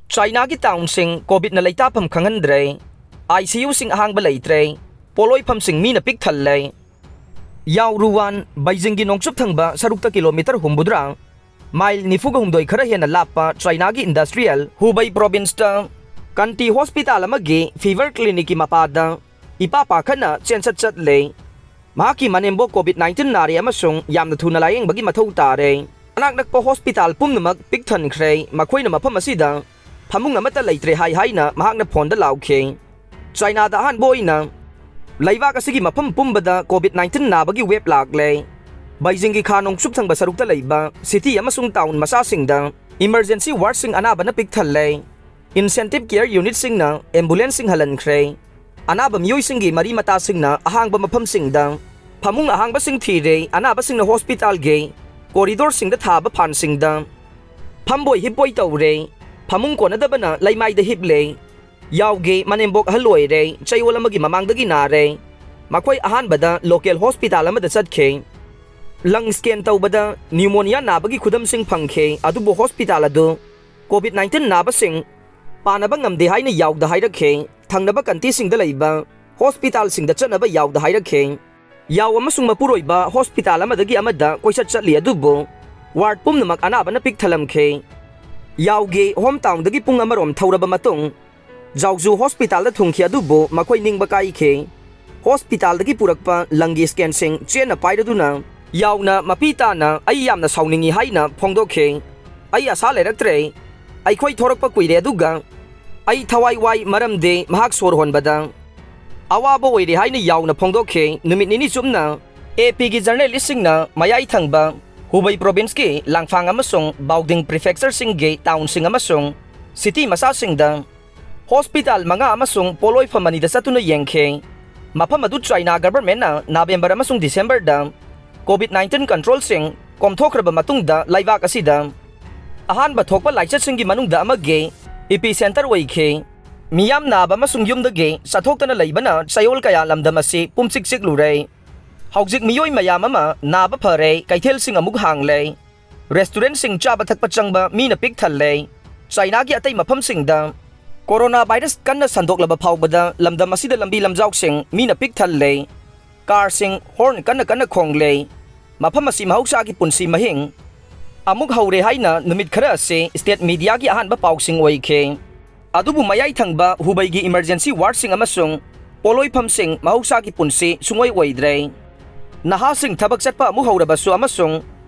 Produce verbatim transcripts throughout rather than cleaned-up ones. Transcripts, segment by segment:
ꯆꯥꯏꯅꯥꯒꯤ ꯇꯥꯎꯟꯁꯤꯡ ꯀꯣꯚꯤꯗꯅ ꯂꯩꯇꯥꯐꯝ ꯈꯪꯍꯟꯗ꯭ꯔꯦ꯫ I C ꯌꯨꯁꯤꯡ ꯑꯍꯥꯡꯕ ꯂꯩꯇ꯭ꯔꯦ꯫ ꯄꯣꯠꯂꯣꯏꯐꯝꯁꯤꯡ ꯃꯤꯅ ꯄꯤꯛ ꯊꯜꯂꯦ꯫ ꯌꯥꯎꯔꯨꯋꯥꯟ, ꯕꯩꯖꯤꯡꯒꯤ ꯅꯣꯡꯆꯨꯞ ꯊꯪꯕ ꯁꯔꯨꯛꯇ ꯀꯤꯂꯣꯃꯤꯇꯔ ꯍꯨꯝꯐꯨꯇꯔꯥ, ꯃꯥꯏꯜ ꯅꯤꯐꯨꯒ ꯍꯨꯝꯗꯣꯏ ꯈꯔ ꯍꯦꯟꯅ ꯂꯥꯞꯄ ꯆꯥꯏꯅꯥꯒꯤ ꯏꯟꯗꯁꯇ꯭ꯔꯤꯌꯦꯜ ꯍꯨꯕꯩ ꯄ꯭ꯔꯣꯚꯤꯟꯁꯇ ꯀꯟꯇꯤ ꯍꯣꯁꯄꯤꯇꯥꯜ ꯑꯃꯒꯤ ꯐꯤꯚꯔ ꯀ꯭ꯂꯤꯅꯤꯛꯀꯤ ꯃꯄꯥꯗ ꯏꯄꯥ ꯄꯥꯈꯠꯅ ꯆꯦꯟꯁꯠ ꯆꯠꯂꯦ꯫ ꯃꯍꯥꯛꯀꯤ ꯃꯅꯦꯝꯕꯣꯛ ꯀꯣꯚꯤꯗ ꯅꯥꯏꯟꯇꯤꯟ ꯅꯥꯔꯦ ꯑꯃꯁꯨꯡ ꯌꯥꯝꯅ ꯊꯨꯅ ꯂꯥꯌꯦꯡꯕꯒꯤ ꯃꯊꯧ ꯇꯥꯔꯦ꯫ ꯃꯅꯥꯛ ꯅꯛꯄ ꯍꯣꯁꯄꯤꯇꯥꯜ ꯄꯨꯝꯅꯃꯛ ꯄꯤꯛ ꯊꯟꯈ꯭ꯔꯦ꯫ ꯃꯈꯣꯏꯅ ꯃꯐꯝ ꯑꯁꯤꯗ ꯐꯃꯨꯡ ꯑꯃꯠꯇ ꯂꯩꯇ꯭ꯔꯦ ꯍꯥꯏ ꯍꯥꯏꯅ ꯃꯍꯥꯛꯅ ꯐꯣꯟꯗ ꯂꯥꯎꯈꯤ꯫ ꯆꯥꯏꯅꯥꯗ ꯑꯍꯥꯟꯕ ꯑꯣꯏꯅ ꯂꯩꯕꯥꯛ ꯑꯁꯤꯒꯤ ꯃꯐꯝ ꯄꯨꯝꯕꯗ ꯀꯣꯚꯤꯗ ꯅꯥꯏꯟꯇꯤꯟ ꯅꯥꯕꯒꯤ ꯋꯦꯕ ꯂꯥꯛꯂꯦ꯫ ꯕꯩꯖꯤꯡꯒꯤ ꯈꯥ ꯅꯣꯡꯆꯨꯞ ꯊꯪꯕ ꯁꯔꯨꯛꯇ ꯂꯩꯕ ꯁꯤꯇꯤ ꯑꯃꯁꯨꯡ ꯇꯥꯎꯟ ꯃꯆꯥꯁꯤꯡꯗ ꯏꯃꯔꯖꯦꯟꯁꯤ ꯋꯥꯔꯗꯁꯤꯡ ꯑꯅꯥꯕꯅ ꯄꯤꯛ ꯊꯜꯂꯦ꯫ ꯏꯟꯁꯦꯟꯇꯤꯚ ꯀꯦꯌꯔ ꯌꯨꯅꯤꯠꯁꯤꯡꯅ ꯑꯦꯝꯕꯨꯂꯦꯟꯁꯁꯤꯡ ꯍꯜꯍꯟꯈ꯭ꯔꯦ꯫ ꯑꯅꯥꯕ ꯃꯤꯑꯣꯏꯁꯤꯡꯒꯤ ꯃꯔꯤ ꯃꯇꯥꯁꯤꯡꯅ ꯑꯍꯥꯡꯕ ꯃꯐꯝꯁꯤꯡꯗ ꯐꯃꯨꯡ ꯑꯍꯥꯡꯕꯁꯤꯡ ꯊꯤꯔꯦ꯫ ꯑꯅꯥꯕꯁꯤꯡꯅ ꯍꯣꯁꯄꯤꯇꯥꯜꯒꯤ ꯀꯣꯔꯤꯗꯣꯔꯁꯤꯡꯗ ꯊꯥꯕ ꯐꯥꯟꯁꯤꯡꯗ ꯐꯝꯕꯣꯏ ꯍꯤꯞꯄꯣꯏ ꯇꯧꯔꯦ꯫ ꯐꯃꯨꯡ ꯀꯣꯟꯅꯗꯕꯅ ꯂꯩꯃꯥꯏꯗ ꯍꯤꯞꯂꯦ꯫ ꯌꯥꯎꯒꯤ ꯃꯅꯦꯝꯕꯣꯛ ꯑꯍꯜ ꯑꯣꯏꯔꯦ꯫ ꯆꯌꯣꯜ ꯑꯃꯒꯤ ꯃꯃꯥꯡꯗꯒꯤ ꯅꯥꯔꯦ꯫ ꯃꯈꯣꯏ ꯑꯍꯥꯟꯕꯗ ꯂꯣꯀꯦꯜ ꯍꯣꯁꯄꯤꯇꯥꯜ ꯑꯃꯗ ꯆꯠꯈꯤ꯫ ꯂꯪ ꯁ꯭ꯀꯦꯟ ꯇꯧꯕꯗ ꯅ꯭ꯌꯨꯃꯣꯅꯤꯌꯥ ꯅꯥꯕꯒꯤ ꯈꯨꯗꯝꯁꯤꯡ ꯐꯪꯈꯤ, ꯑꯗꯨꯕꯨ ꯍꯣꯁꯄꯤꯇꯥꯜ ꯑꯗꯨ ꯀꯣꯚꯤꯗ ꯅꯥꯏꯟꯇꯤꯟ ꯅꯥꯕꯁꯤꯡ ꯄꯥꯅꯕ ꯉꯝꯗꯦ ꯍꯥꯏꯅ ꯌꯥꯎꯗ ꯍꯥꯏꯔꯛꯈꯤ꯫ ꯊꯪꯅꯕ ꯀꯟꯇꯤꯁꯤꯡꯗ ꯂꯩꯕ ꯍꯣꯁꯄꯤꯇꯥꯜꯁꯤꯡꯗ ꯆꯠꯅꯕ ꯌꯥꯎꯗ ꯍꯥꯏꯔꯛꯈꯤ꯫ ꯌꯥꯎ ꯑꯃꯁꯨꯡ ꯃꯄꯨꯔꯣꯏꯕ ꯍꯣꯁꯄꯤꯇꯥꯜ ꯑꯃꯗꯒꯤ ꯑꯃꯗ ꯀꯣꯏꯆꯠ ꯆꯠꯂꯤ, ꯑꯗꯨꯕꯨ ꯋꯥꯔꯗ ꯄꯨꯝꯅꯃꯛ ꯑꯅꯥꯕꯅ ꯄꯤꯛ ꯊꯜꯂꯝꯈꯤ꯫ ꯌꯥꯎꯒꯤ ꯍꯣꯝ ꯇꯥꯎꯟꯗꯒꯤ ꯄꯨꯡ ꯑꯃꯔꯣꯝ ꯊꯧꯔꯕ ꯃꯇꯨꯡ, ꯖꯥꯎꯖꯨ ꯍꯣꯁꯄꯤꯇꯥꯜꯗ ꯊꯨꯡꯈꯤ, ꯑꯗꯨꯕꯨ ꯃꯈꯣꯏ ꯅꯤꯡꯕ ꯀꯥꯏꯈꯤ꯫ ꯍꯣꯁꯄꯤꯇꯥꯜꯗꯒꯤ ꯄꯨꯔꯛꯄ ꯂꯪꯒꯤ ꯁ꯭ꯀꯦꯟꯁꯤꯡ ꯆꯦꯠꯅ ꯄꯥꯏꯔꯗꯨꯅ ꯌꯥꯎꯅ ꯃꯄꯤ ꯇꯥꯅ "ꯑꯩ ꯌꯥꯝꯅ ꯁꯥꯎꯅꯤꯡꯏ" ꯍꯥꯏꯅ ꯐꯣꯡꯗꯣꯛꯈꯤ꯫ "ꯑꯩ ꯑꯁꯥ ꯂꯩꯔꯛꯇ꯭ꯔꯦ꯫ ꯑꯩꯈꯣꯏ ꯊꯣꯔꯛꯄ ꯀꯨꯏꯔꯦ, ꯑꯗꯨꯒ ꯑꯩ ꯊꯋꯥꯏ ꯋꯥꯏ, ꯃꯔꯝꯗꯤ ꯃꯍꯥꯛ ꯁꯣꯔ ꯍꯣꯟꯕꯗ ꯑꯋꯥꯕ ꯑꯣꯏꯔꯦ" ꯍꯥꯏꯅ ꯌꯥꯎꯅ ꯐꯣꯡꯗꯣꯛꯈꯤ꯫ ꯅꯨꯃꯤꯠ ꯅꯤꯅꯤ ꯆꯨꯞꯅ ꯑꯦ ꯄꯤꯒꯤ ꯖꯔꯅꯦꯂꯤꯁꯁꯤꯡꯅ ꯃꯌꯥꯏ ꯊꯪꯕ ꯍꯨꯕꯩ ꯄ꯭ꯔꯣꯚꯤꯟꯁꯀꯤ ꯂꯥꯡꯐꯥꯡ ꯑꯃꯁꯨꯡ ꯕꯥꯎꯗꯤꯡ ꯄ꯭ꯔꯤꯐꯦꯛꯆꯔꯁꯤꯡꯒꯤ ꯇꯥꯎꯟꯁꯤꯡ ꯑꯃꯁꯨꯡ ꯁꯤꯇꯤ ꯃꯆꯥꯁꯤꯡꯗ ꯍꯣꯁꯄꯤꯇꯥꯜ ꯃꯉꯥ ꯑꯃꯁꯨꯡ ꯄꯣꯠꯂꯣꯏꯐꯝ ꯑꯅꯤꯗ ꯆꯠꯇꯨꯅ ꯌꯦꯡꯈꯤ꯫ ꯃꯐꯝ ꯑꯗꯨ ꯆꯥꯏꯅꯥ ꯒꯚꯔꯟꯃꯦꯟꯠꯅ ꯅꯕꯦꯝꯕꯔ ꯑꯃꯁꯨꯡ ꯗꯤꯁꯦꯝꯕꯔꯗ ꯀꯣꯚꯤꯗ ꯅꯥꯏꯟꯇꯤꯟ ꯀꯟꯇ꯭ꯔꯣꯜꯁꯤꯡ ꯀꯣꯝꯊꯣꯛꯈ꯭ꯔꯕ ꯃꯇꯨꯡꯗ ꯂꯩꯕꯥꯛ ꯑꯁꯤꯗ ꯑꯍꯥꯟꯕ ꯊꯣꯛꯄ ꯂꯥꯏꯆꯠꯁꯤꯡꯒꯤ ꯃꯅꯨꯡꯗ ꯑꯃꯒꯤ ꯏꯄꯤꯁꯦꯟꯇꯔ ꯑꯣꯏꯈꯤ꯫ ꯃꯤꯌꯥꯝ ꯅꯥꯕ ꯑꯃꯁꯨꯡ ꯌꯨꯝꯗꯒꯤ ꯆꯠꯊꯣꯛꯇꯅ ꯂꯩꯕꯅ ꯆꯌꯣꯜ ꯀꯌꯥ ꯂꯝꯗꯝ ꯑꯁꯤ ꯄꯨꯝꯆꯤꯛ ꯆꯤꯛꯂꯨꯔꯦ꯫ ꯍꯧꯖꯤꯛ ꯃꯤꯑꯣꯏ ꯃꯌꯥꯝ ꯑꯃ ꯅꯥꯕ ꯐꯔꯦ, ꯀꯩꯊꯦꯜꯁꯤꯡ ꯑꯃꯨꯛ ꯍꯥꯡꯂꯦ, ꯔꯦꯁꯇꯨꯔꯦꯟꯠꯁꯤꯡ ꯆꯥꯕ ꯊꯛꯄ ꯆꯪꯕ ꯃꯤꯅ ꯄꯤꯛ ꯊꯜꯂꯦ꯫ ꯆꯥꯏꯅꯥꯒꯤ ꯑꯇꯩ ꯃꯐꯝꯁꯤꯡꯗ ꯀꯣꯔꯣꯅꯥ ꯚꯥꯏꯔꯁ ꯀꯟꯅ ꯁꯟꯗꯣꯛꯂꯕ ꯐꯥꯎꯕꯗ ꯂꯝꯗꯝ ꯑꯁꯤꯗ ꯂꯝꯕꯤ ꯂꯝꯖꯥꯎꯁꯤꯡ ꯃꯤꯅ ꯄꯤꯛ ꯊꯜꯂꯦ꯫ ꯀꯥꯔꯁꯤꯡ ꯍꯣꯔꯟ ꯀꯟꯅ ꯀꯟꯅ ꯈꯣꯡꯂꯦ꯫ ꯃꯐꯝ ꯑꯁꯤ ꯃꯍꯧꯁꯥꯒꯤ ꯄꯨꯟꯁꯤ ꯃꯍꯤꯡ ꯑꯃꯨꯛ ꯍꯧꯔꯦ ꯍꯥꯏꯅ ꯅꯨꯃꯤꯠ ꯈꯔ ꯑꯁꯤ ꯁ꯭ꯇꯦꯠ ꯃꯤꯗꯤꯌꯥꯒꯤ ꯑꯍꯥꯟꯕ ꯄꯥꯎꯁꯤꯡ ꯑꯣꯏꯈꯤ꯫ ꯑꯗꯨꯕꯨ ꯃꯌꯥꯏ ꯊꯪꯕ ꯍꯨꯕꯩꯒꯤ ꯏꯃꯔꯖꯦꯟꯁꯤ ꯋꯥꯔꯗꯁꯤꯡ ꯑꯃꯁꯨꯡ ꯄꯣꯠꯂꯣꯏꯐꯝꯁꯤꯡ ꯃꯍꯧꯁꯥꯒꯤ ꯄꯨꯟꯁꯤ ꯁꯨꯡꯑꯣꯏ ꯑꯣꯏꯗ꯭ꯔꯦ꯫ ꯅꯍꯥꯁꯤꯡ ꯊꯕꯛ ꯆꯠꯄ ꯑꯃꯨꯛ ꯍꯧꯔꯕꯁꯨ ꯑꯃꯁꯨꯡ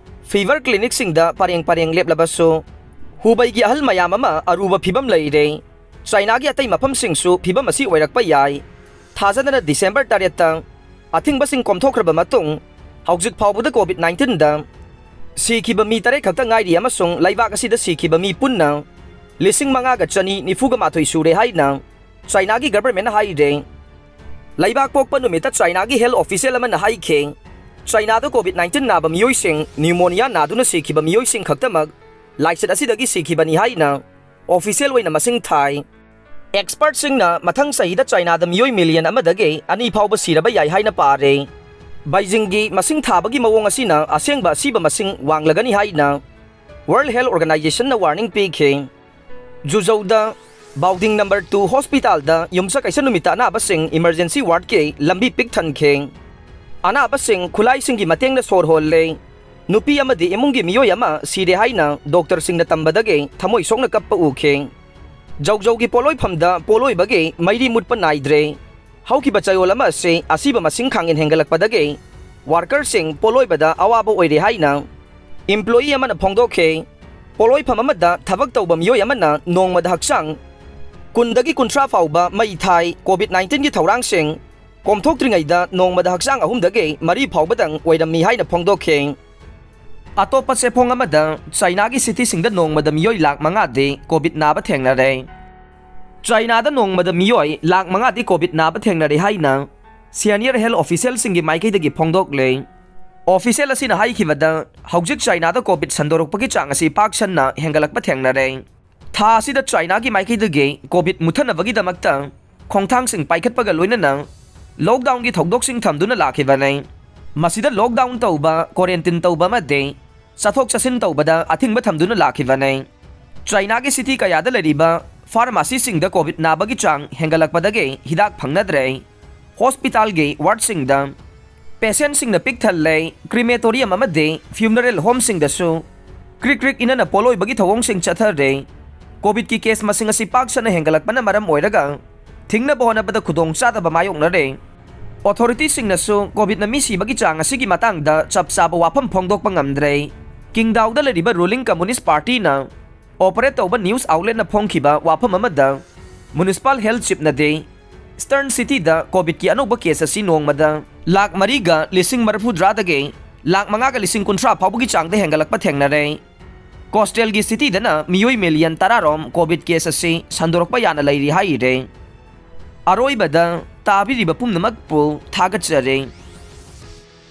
ꯐꯤꯚꯔ ꯀ꯭ꯂꯤꯅꯤꯛꯁꯤꯡꯗ ꯄꯔꯦꯡ ꯄꯔꯦꯡ ꯂꯦꯞꯂꯕꯁꯨ, ꯍꯨꯕꯩꯒꯤ ꯑꯍꯜ ꯃꯌꯥꯝ ꯑꯃ ꯑꯔꯨꯕ ꯐꯤꯚꯝ ꯂꯩꯔꯦ꯫ ꯆꯥꯏꯅꯥꯒꯤ ꯑꯇꯩ ꯃꯐꯝꯁꯤꯡꯁꯨ ꯐꯤꯚꯝ ꯑꯁꯤ ꯑꯣꯏꯔꯛꯄ ꯌꯥꯏ꯫ ꯊꯥꯖꯗꯅ ꯗꯤꯁꯦꯝꯕꯔ ꯇꯔꯦꯠꯇ ꯑꯊꯤꯡꯕꯁꯤꯡ ꯀꯣꯝꯊꯣꯛꯈ꯭ꯔꯕ ꯃꯇꯨꯡ, ꯍꯧꯖꯤꯛ ꯐꯥꯎꯕꯗ ꯀꯣꯚꯤꯗ ꯅꯥꯏꯟꯇꯤꯟꯗ ꯁꯤꯈꯤꯕ ꯃꯤ ꯇꯔꯦꯠ ꯈꯛꯇ ꯉꯥꯏꯔꯤ ꯑꯃꯁꯨꯡ ꯂꯩꯕꯥꯛ ꯑꯁꯤꯗ ꯁꯤꯈꯤꯕ ꯃꯤ ꯄꯨꯟꯅ ꯂꯤꯁꯤꯡ ꯃꯉꯥꯒ ꯆꯅꯤ ꯅꯤꯐꯨꯒ ꯃꯥꯊꯣꯏ ꯁꯨꯔꯦ ꯍꯥꯏꯅ ꯆꯥꯏꯅꯥꯒꯤ ꯒꯚꯔꯟꯃꯦꯟꯠꯅ ꯍꯥꯏꯔꯦ꯫ ꯂꯩꯕꯥꯛ ꯄꯣꯛꯄ ꯅꯨꯃꯤꯠꯇ ꯆꯥꯏꯅꯥꯒꯤ ꯍꯦꯜꯊ ꯑꯣꯐꯤꯁꯤꯌꯦꯜ ꯑꯃꯅ ꯍꯥꯏꯈꯤ, ꯆꯥꯏꯅꯥꯗ ꯀꯣꯚꯤꯗ ꯅꯥꯏꯟꯇꯤꯟ ꯅꯥꯕ ꯃꯤꯑꯣꯏꯁꯤꯡ, ꯅ꯭ꯌꯨꯃꯣꯅꯤꯌꯥ ꯅꯥꯗꯨꯅ ꯁꯤꯈꯤꯕ ꯃꯤꯑꯣꯏꯁꯤꯡ ꯈꯛꯇꯃꯛ ꯂꯥꯏꯆꯠ ꯑꯁꯤꯗꯒꯤ ꯁꯤꯈꯤꯕꯅꯤ ꯍꯥꯏꯅ ꯑꯣꯐꯤꯁꯤꯌꯦꯜ ꯑꯣꯏꯅ ꯃꯁꯤꯡ ꯊꯥꯏ꯫ ꯑꯦꯛꯁꯄꯔꯠꯁꯤꯡꯅ ꯃꯊꯪ ꯆꯍꯤꯗ ꯆꯥꯏꯅꯥꯗ ꯃꯤꯑꯣꯏ ꯃꯤꯂꯤꯌꯟ ꯑꯃꯗꯒꯤ ꯑꯅꯤ ꯐꯥꯎꯕ ꯁꯤꯔꯕ ꯌꯥꯏ ꯍꯥꯏꯅ ꯄꯥꯔꯦ꯫ ꯕꯩꯖꯤꯡꯒꯤ ꯃꯁꯤꯡ ꯊꯥꯕꯒꯤ ꯃꯑꯣꯡ ꯑꯁꯤꯅ ꯑꯁꯦꯡꯕ ꯑꯁꯤꯕ ꯃꯁꯤꯡ ꯋꯥꯡꯂꯒꯅꯤ ꯍꯥꯏꯅ ꯋꯥꯔꯜꯗ ꯍꯦꯜꯊ ꯑꯣꯔꯒꯅꯥꯏꯖꯦꯁꯟꯅ ꯋꯥꯔꯅꯤꯡ ꯄꯤꯈꯤ꯫ ꯖꯨꯖꯧꯗ ꯕꯥꯎꯗꯤꯡ ꯅꯝꯕꯔ ꯇꯨ ꯍꯣꯁꯄꯤꯇꯥꯜꯗ ꯌꯨꯝꯁꯀꯩꯁ ꯅꯨꯃꯤꯠꯇ ꯑꯅꯥꯕꯁꯤꯡ ꯏꯃꯔꯖꯦꯟꯁꯤ ꯋꯥꯔꯗꯀꯤ ꯂꯝꯕꯤ ꯄꯤꯛ ꯊꯟꯈꯤ꯫ ꯑꯅꯥꯕꯁꯤꯡ ꯈꯨꯠꯂꯥꯏꯁꯤꯡꯒꯤ ꯃꯇꯦꯡꯅ ꯁꯣꯔ ꯍꯣꯜꯂꯦ꯫ ꯅꯨꯄꯤ ꯑꯃꯗꯤ ꯏꯃꯨꯡꯒꯤ ꯃꯤꯑꯣꯏ ꯑꯃ ꯁꯤꯔꯦ ꯍꯥꯏꯅ ꯗꯣꯛꯇꯔꯁꯤꯡꯅ ꯇꯝꯕꯗꯒꯤ ꯊꯃꯣꯏ ꯁꯣꯛꯅ ꯀꯞꯄ ꯎꯈꯤ꯫ ꯖꯧꯖꯧꯒꯤ ꯄꯣꯠꯂꯣꯏꯐꯝꯗ ꯄꯣꯠꯂꯣꯏꯕꯒꯤ ꯃꯩꯔꯤ ꯃꯨꯠꯄ ꯅꯥꯏꯗ꯭ꯔꯦ꯫ ꯍꯧꯈꯤꯕ ꯆꯌꯣꯜ ꯑꯃ ꯑꯁꯤ ꯑꯁꯤꯕ ꯃꯁꯤꯡ ꯈꯥꯡꯍꯦꯟ ꯍꯦꯟꯒꯠꯂꯛꯄꯗꯒꯤ ꯋꯥꯔꯀꯔꯁꯤꯡ ꯄꯣꯠꯂꯣꯏꯕꯗ ꯑꯋꯥꯕ ꯑꯣꯏꯔꯦ ꯍꯥꯏꯅ ꯏꯝꯄ꯭ꯂꯣꯌꯤ ꯑꯃꯅ ꯐꯣꯡꯗꯣꯛꯈꯤ꯫ ꯄꯣꯠꯂꯣꯏꯐꯝ ꯑꯃꯗ ꯊꯕꯛ ꯇꯧꯕ ꯃꯤꯑꯣꯏ ꯑꯃꯅ ꯅꯣꯡꯃꯗ ꯍꯛꯆꯥꯡ ꯀꯨꯟꯗꯒꯤ ꯀꯨꯟꯊ꯭ꯔꯥ ꯐꯥꯎꯕ ꯃꯩ ꯊꯥꯏ꯫ ꯀꯣꯚꯤꯗ ꯅꯥꯏꯟꯇꯤꯟꯒꯤ ꯊꯧꯔꯥꯡꯁꯤꯡ ꯀꯣꯝꯊꯣꯛꯇ꯭ꯔꯤꯉꯩꯗ ꯅꯣꯡꯃꯗ ꯍꯛꯆꯥꯡ ꯑꯍꯨꯝꯗꯒꯤ ꯃꯔꯤ ꯐꯥꯎꯕꯗꯪ ꯑꯣꯏꯔꯝꯃꯤ ꯍꯥꯏꯅ ꯐꯣꯡꯗꯣꯛꯈꯤ꯫ ꯑꯇꯣꯞꯄ ꯆꯦꯐꯣꯡ ꯑꯃꯗ ꯆꯥꯏꯅꯥꯒꯤ ꯁꯤꯇꯤꯁꯤꯡꯗ ꯅꯣꯡꯃꯗ ꯃꯤꯑꯣꯏ ꯂꯥꯈ ꯃꯉꯥꯗꯤ ꯀꯣꯚꯤꯗ ꯅꯥꯕ ꯊꯦꯡꯅꯔꯦ꯫ ꯆꯥꯏꯅꯥꯗ ꯅꯣꯡꯃꯗ ꯃꯤꯑꯣꯏ ꯂꯥꯈ ꯃꯉꯥꯗꯤ ꯀꯣꯚꯤꯗ ꯅꯥꯕ ꯊꯦꯡꯅꯔꯦ ꯍꯥꯏꯅ ꯁꯤꯅꯤꯌꯔ ꯍꯦꯜꯊ ꯑꯣꯐꯤꯁꯤꯌꯦꯜꯁꯤꯡꯒꯤ ꯃꯥꯏꯀꯩꯗꯒꯤ ꯐꯣꯡꯗꯣꯛꯂꯦ꯫ ꯑꯣꯐꯤꯁꯤꯌꯦꯜ ꯑꯁꯤꯅ ꯍꯥꯏꯈꯤꯕꯗ, ꯍꯧꯖꯤꯛ ꯆꯥꯏꯅꯥꯗ ꯀꯣꯚꯤꯗ ꯁꯟꯗꯣꯔꯛꯄꯒꯤ ꯆꯥꯡ ꯑꯁꯤ ꯄꯥꯛ ꯁꯟꯅ ꯍꯦꯟꯒꯠꯂꯛꯄ ꯊꯦꯡꯅꯔꯦ꯫ ꯊꯥ ꯑꯁꯤꯗ ꯆꯥꯏꯅꯥꯒꯤ ꯃꯥꯏꯀꯩꯗꯒꯤ ꯀꯣꯚꯤꯗ ꯃꯨꯠꯊꯅꯕꯒꯤꯗꯃꯛꯇ ꯈꯣꯡꯊꯥꯡꯁꯤꯡ ꯄꯥꯏꯈꯠꯄꯒ ꯂꯣꯏꯅꯅ ꯂꯣꯛꯗꯥꯎꯟꯒꯤ ꯊꯧꯗꯣꯛꯁꯤꯡ ꯊꯝꯗꯨꯅ ꯂꯥꯛꯈꯤꯕꯅꯤ꯫ ꯃꯁꯤꯗ ꯂꯣꯛꯗꯥꯎꯟ ꯇꯧꯕ, ꯀ꯭ꯋꯥꯔꯦꯟꯇꯤꯟ ꯇꯧꯕ ꯑꯃꯗꯤ ꯆꯠꯊꯣꯛ ꯆꯠꯁꯤꯟ ꯇꯧꯕꯗ ꯑꯊꯤꯡꯕ ꯊꯝꯗꯨꯅ ꯂꯥꯛꯈꯤꯕꯅꯤ꯫ ꯆꯥꯏꯅꯥꯒꯤ ꯁꯤꯇꯤ ꯀꯌꯥꯗ ꯂꯩꯔꯤꯕ ꯐꯥꯔꯃꯥꯁꯤꯁꯤꯡꯗ ꯀꯣꯚꯤꯗ ꯅꯥꯕꯒꯤ ꯆꯥꯡ ꯍꯦꯟꯒꯠꯂꯛꯄꯗꯒꯤ ꯍꯤꯗꯥꯛ ꯐꯪꯅꯗ꯭ꯔꯦ꯫ ꯍꯣꯁꯄꯤꯇꯥꯜꯒꯤ ꯋꯥꯔꯗꯁꯤꯡꯗ ꯄꯦꯁꯦꯟꯠꯁꯤꯡꯅ ꯄꯤꯛ ꯊꯜꯂꯦ꯫ ꯀ꯭ꯔꯤꯃꯦꯇꯣꯔꯤꯌꯝ ꯑꯃꯗꯤ ꯐ꯭ꯌꯨꯅꯔꯦꯜ ꯍꯣꯝꯁꯤꯡꯗꯁꯨ ꯀ꯭ꯔꯤꯛ ꯀ꯭ꯔꯤꯛ ꯏꯅꯅ ꯄꯣꯠꯂꯣꯏꯕꯒꯤ ꯊꯧꯑꯣꯡꯁꯤꯡ ꯆꯠꯊꯔꯦ꯫ ꯀꯣꯚꯤꯗꯀꯤ ꯀꯦꯁ ꯃꯁꯤꯡ ꯑꯁꯤ ꯄꯥꯛ ꯁꯟꯅ ꯍꯦꯟꯒꯠꯂꯛꯄꯅ ꯃꯔꯝ ꯑꯣꯏꯔꯒ ꯊꯤꯡꯅꯕ ꯍꯣꯠꯅꯕꯗ ꯈꯨꯗꯣꯡꯆꯥꯗꯕ ꯃꯥꯌꯣꯛꯅꯔꯦ꯫ ꯑꯣꯊꯣꯔꯤꯇꯤꯁꯤꯡꯅꯁꯨ ꯀꯣꯚꯤꯗꯅ ꯃꯤ ꯁꯤꯕꯒꯤ ꯆꯥꯡ ꯑꯁꯤꯒꯤ ꯃꯇꯥꯡꯗ ꯆꯞ ꯆꯥꯕ ꯋꯥꯐꯝ ꯐꯣꯡꯗꯣꯛꯄ ꯉꯝꯗ꯭ꯔꯦ꯫ ꯀꯤꯡꯗꯥꯎꯗ ꯂꯩꯔꯤꯕ ꯔꯨꯂꯤꯡ ꯀꯝꯃꯨꯅꯤꯁ꯭ꯠ ꯄꯥꯔꯇꯤꯅ ꯑꯣꯄꯔꯦꯠ ꯇꯧꯕ ꯅ꯭ꯌꯨꯁ ꯑꯥꯎꯠꯂꯦꯠꯅ ꯐꯣꯡꯈꯤꯕ ꯋꯥꯐꯝ ꯑꯃꯗ, ꯃ꯭ꯌꯨꯅꯤꯁꯤꯄꯥꯜ ꯍꯦꯜꯊ ꯆꯤꯐꯅꯗꯤ ꯏꯁꯇꯔꯟ ꯁꯤꯇꯤꯗ ꯀꯣꯚꯤꯗꯀꯤ ꯑꯅꯧꯕ ꯀꯦꯁ ꯑꯁꯤ ꯅꯣꯡꯃꯗ ꯂꯥꯈ ꯃꯔꯤꯒ ꯂꯤꯁꯤꯡ ꯃꯔꯤꯐꯨꯇꯔꯥꯗꯒꯤ ꯂꯥꯈ ꯃꯉꯥꯒ ꯂꯤꯁꯤꯡ ꯀꯨꯟꯊ꯭ꯔꯥ ꯐꯥꯎꯕꯒꯤ ꯆꯥꯡꯗ ꯍꯦꯟꯒꯠꯂꯛꯄ ꯊꯦꯡꯅꯔꯦ꯫ ꯀꯣꯁꯇꯦꯜꯒꯤ ꯁꯤꯇꯤꯗꯅ ꯃꯤꯑꯣꯏ ꯃꯤꯂꯤꯌꯟ ꯇꯔꯥꯔꯣꯝ ꯀꯣꯚꯤꯗ ꯀꯦꯁ ꯑꯁꯤ ꯁꯟꯗꯣꯔꯛꯄ ꯌꯥꯅ ꯂꯩꯔꯤ ꯍꯥꯏꯔꯤꯔꯦ꯫ ꯑꯔꯣꯏꯕꯗ ꯇꯥꯕꯤꯔꯤꯕ ꯄꯨꯝꯅꯃꯛꯄꯨ ꯊꯥꯒꯠꯆꯔꯤ꯫